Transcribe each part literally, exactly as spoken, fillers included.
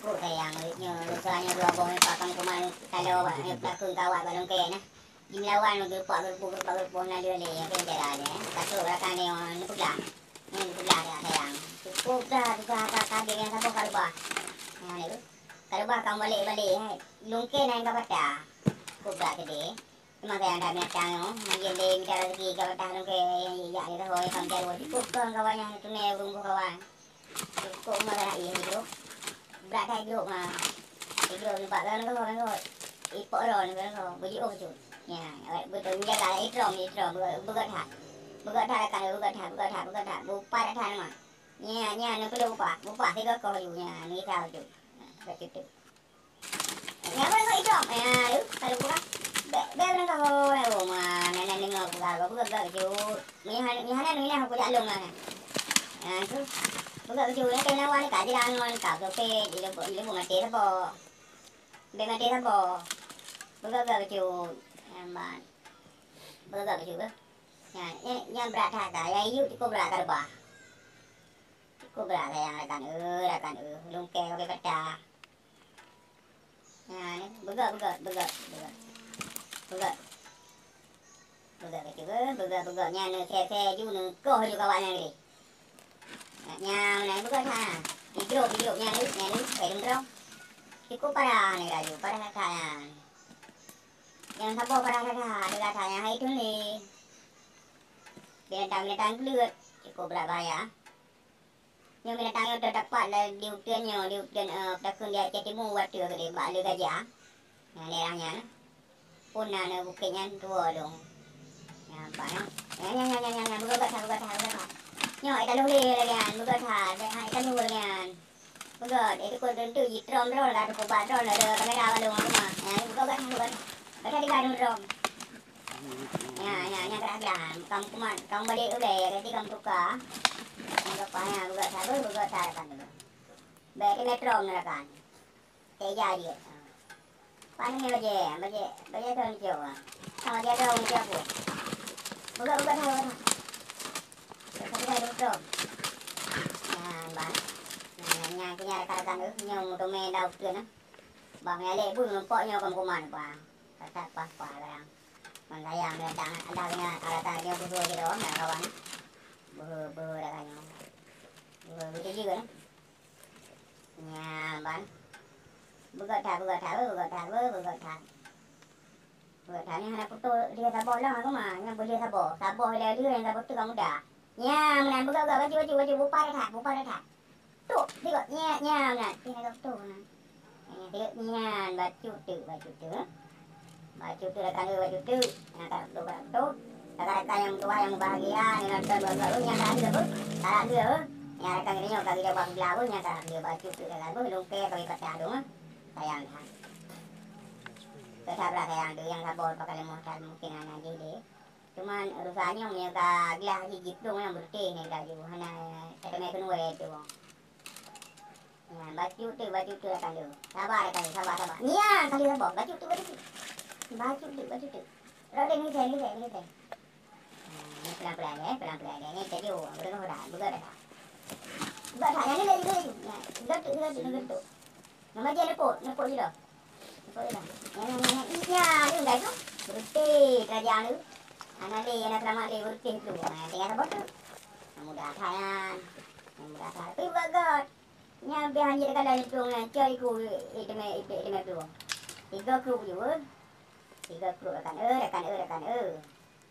Sayang, nyoe lusa nyoe dua boh nyoe pakon kuman talo bak nyoe takheun kawat bak lungkée na. Jimeulawan geureupak geureupoh geureupak geureupoh na lheueh lé nyang keu jalan nyoe. Ka trok rakan nyoe neupeugah. Nyoe neupeugah dak sayang. Cukup dah tugaih ka ka deh nyang saboh ka reubah. Nyan lé. Ka reubah ka meubalek-balek hai. Lungkée na nyang ka patah. Cukup dak keudeh. Teuma sayang dak binatang nyoe, mungken lé mita rezeki ka patah lungkée jak lé sahoe ka meujaroe. Cukup kong kawan nyang tuné ureueng boh kawan. Cukup umur anak ié hidup. Brat that hidup ma. Hidup nibak barang goh, barang goh. Ipok ron barang goh. Beujiôh bacut. Nya, beutôi menjaga itrom, itrom. Beugöt that. Beugöt that rakan, beugöt that, beugöt that, beugöt that. Bupat that nama. Nya, nya, neupeuleuh bupah. Bupah sigoe koh ju. Nya, neugisa bacut. Bacut tu. Nya, barang goh itrom. Nya, lu, kalau buka. Bèk, bèk barang goh, eh, oh, ma, nan, nan deungoe buka, buka, buka, bacut. Meuhana, meuhana, meuhana, aku jak lông lah. Ha, tu. Peugah keu cuy, keu lawan ka jilangon, ka keu pet, ilong, ilong maté saboh. Bèk maté saboh. Peugah, peugah keu cuy. Nyan ban. Peugah, peugah keu cuy, beuh. Nyan, nyan, nyan brat that ka. Nyang yue cukup brat ka reubah. Cukup brat sayang rakan, eh, rakan, eh. Lungkée pakai peta. Nyan, beugöt, beugöt, beugöt, beugöt. Beugöt. Beugöt keu cuy, beugöt, beugöt. Nyan, neu, se, se, ju, neu, koh ju kawan nyan tadi. Nyan, nyan, beugöt that. Idrop, idrop, nyan, neu, nyan, neu, kai dum droe. Cukup parah neu laju, parah that nyan. Nyang saboh parah that, that, that, that, nyan hai thon lé. Binatang-binatang kleuet, cukup brat bahaya. Nyoe binatang nyoe teudapat di uteuen nyoe, di uteuen, eh, takheun di Aceh Timu, watèe keudeh bak Le Gajah. Nyan daerah nyan. Phon na, na bukét nyan tuwoe lôn. Nyan, bak nyan. Nyan, nyan, nyan, nyan, nyan, beugöt that, beugöt that, beugöt that. Nyoe, ai taloh lé lagèe nyan, beugöt that, ai taloh lagèe nyan. Beugöt, eh, tukon teuntu jitrom droe, ka teupeubak droe, ada kamera bak lôn, aku mah. Nyan, beugöt that, beugöt that. Beugöt that, tiga dum droe. Nyan, nyan, nyan, keurah-keurah. Kam kuman, kam balek ulèe, jadi kam tuka. Nyan, beugöt that, beugöt that, kan. Bèk, tiga dum droe, kan. Teja jeuet. Pane bajèe, bajèe, bajèe thon cok. Sama dia dong siapa? Buka, buka, buka. Buka, buka, buka. Nyan, ban. Nyan, nyan, nyan, keu nyan rakan-rakan, eh, nyoe meuteumé daun teuen, eh. Bang, nyan lé bui meurumpok nyoe keu meukuman, pa. Kasat pah, pah, barang. Man sayang, datang, ada keu nyan, ada keu nyan, beuhe jih doang, nyan kawan. Beuhe, beuhe dak nyoe. Beuhe, beuhe jih, eh. Nyan ban. Beugöt that, beugöt that, beugöt that, beugöt that. Beugöt that nyan hana putôh lheueh saboh lom aku mah, nyan beu lheueh saboh. Saboh ilèe-lheueh nyang saboh teuk ka muda. Nyan meunan beugöt-göt baju, baju, baju, bupah that, bupah that. Tuk, tiga, nyan, nyan meunan. Pih na geutuh nyan. Nyan, tiga, nyan, bacut teuk, bacut teuk. Bacut teuk rakan, bacut teuk. Nyang ka beutôi, ka beutôi. Rakan-rakan nyang meutuah, nyang meubahagia, nyang nonton, nyang ka lheueh, nyang ka lheueh. Nyang rakan geutanyoe ka geujak bak glah, nyang ka lheueh bacut teuk rakan, lungkée bagi patah dong. Sayang that. Keu sabra sayang deuh, nyang saboh pakai leumoh that mungkin hana jih deh. Cuman rusa nyoe meunyoe ka glah jih jiplueng nyang beureutéh nyan laju, hana tateumé keuneue tu. Nyan, bacut teuk, bacut teuk rakan lôn. Sabar rakan lôn, sabar, sabar. Nyan, kali sabar. Bacut teuk, bacut teuk. Bacut teuk, bacut teuk. Rot deh, ngisai, ngisai, ngisai. Nah, ni pelan-pelan, eh, pelan-pelan, eh. Ni tajok, beureugoh dah, beugöt dah. Beugöt dah, nyan ni laju, laju. Nyan, beugöt teuk, beugöt teuk, beugöt teuk. Nama dia nepuk, nepuk je dah. Nepuk je dah. Nyan, nyan, nyan, nyan. Ih, nyan, ni enggak tu. Beureutéh kerajaan tu. Anak lé, anak selamat lé, beureutéh tu. Nah, tinggai saboh teuk. Mudah that nyan. Mudah that. Tapi beugöt. Nyan pih hanjeuet ka laju tueng nyan, cok iku, eh, teumé, eh, teumé plueng. Tiga krup ju, eh. Tiga krup rakan, eh, rakan, eh, rakan, eh.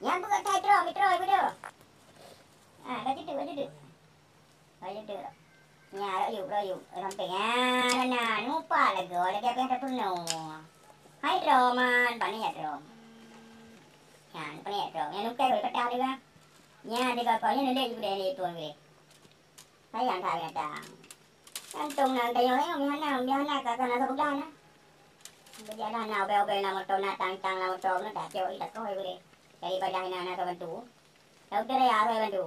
Nyan beugöt that troe, mitroe, ibu tu. Ah, bacut teuk, bacut teuk. Bacut teuk. Nyan, rot yup, rot yup, rampeng. Ah, na, na, mupat lagèe, lagèe apa nyang tapeurunoe. Hai troe man, pane ya troe. Nyan, pane ya troe. Nyan lungkée, patah juga. Nyan, tiga kau, nyan lelek juga, lelek tueng juga. Sayang that binatang. Kantong na gayong-gayong meuhana, meuhana ka kana sapeugah na. Beujalan na ubé-ubé na moto na tang-tang na moto na dak cok dak koi boleh. Daripada na na sabantu. Dak udah raya sabantu.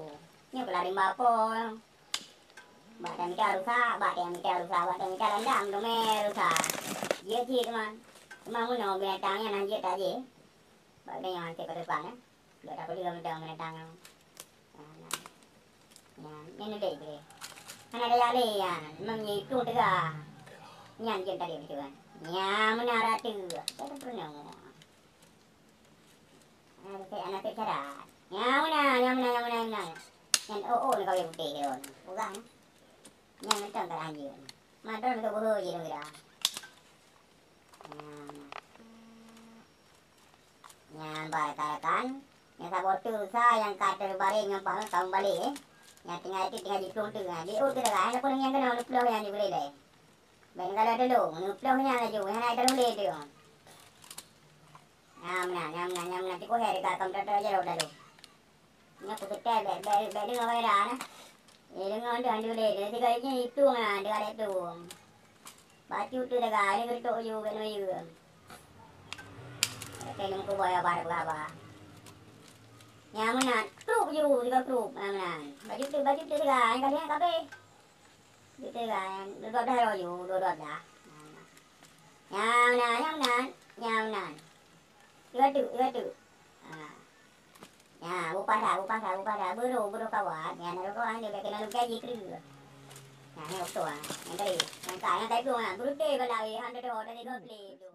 Nyoe keulah rimba po. Bak dak mita rusa, bak dak mita rusa, bak dak mita landam domé rusa. Jeuet cit teuma. Teuma meunoe binatang nyan na jeuet dak jih. Bak dak nyan hanté pada depan eh. Dak dak peuleueh meuntang binatang nyoe. Nyan, nyan, nyan udép jih. Hana daya lé nyan, memang nyoe ikung teuga. Nyan jeuet tadi beutôi. Nyang meunan ratu. Saya tak pernah ngomong. Anak saya, anak saya cara. Nyang meunan, nyang meunan, nyang meunan, nyang meunan. Nyan oh oh ni kawin putih dia. Pegang. Nyan mantong ka lanjut. Mantong ke boho je dong kira. Nyang meunan. Nyan ba rakan-rakan, nyang saboh tu sa nyang ka teubaréng ngon Pak Meuh ka meubalek, eh. Nyang tinggai tu tinggai jiplueng tu, ha. Di oh tu dah, eh, pun nyang keunoe lheuh ploh nyang jibulé lé. Bèk neukalon tulông, neuploh nyan laju, nyan hai talulé tu. Nyang meunan, nyang meunan, nyang meunan, cukôp hai dekat kaunter tu aja dah lalu. Nyoe kupeutèe bèk, bèk, bèk deungoe kamera na. Eh, deungoe tu, han tulé, sigoe nyan iplueng na, deuh adak plueng. Bacut tu teuga, ni geureudok ju bak nuyeueng. Kata ni meukeuboi haba, haba. Nyang meunan, krup ju, tiga krup, nyang meunan. Bacut tu, bacut tu teuga, nyang ka lheueh kabeh. Bacut teuga, nyang dua belas droe ju, dua belas. Nyang meunan, nyang meunan, nyang meunan. Tiga tu, tiga tu. Ha. Nya, bupasa, bupasa, bupasa. Beurôh, beurôh kawat. Nya, na roh-roh nyan bèk keunan lungkai jikreue. Nya, nyoe beutôi, ha. Nyang tadi, nyang ka, nyang tadi tu, ha. Beureuté bala weh, han dodo, tadi gob lé tu.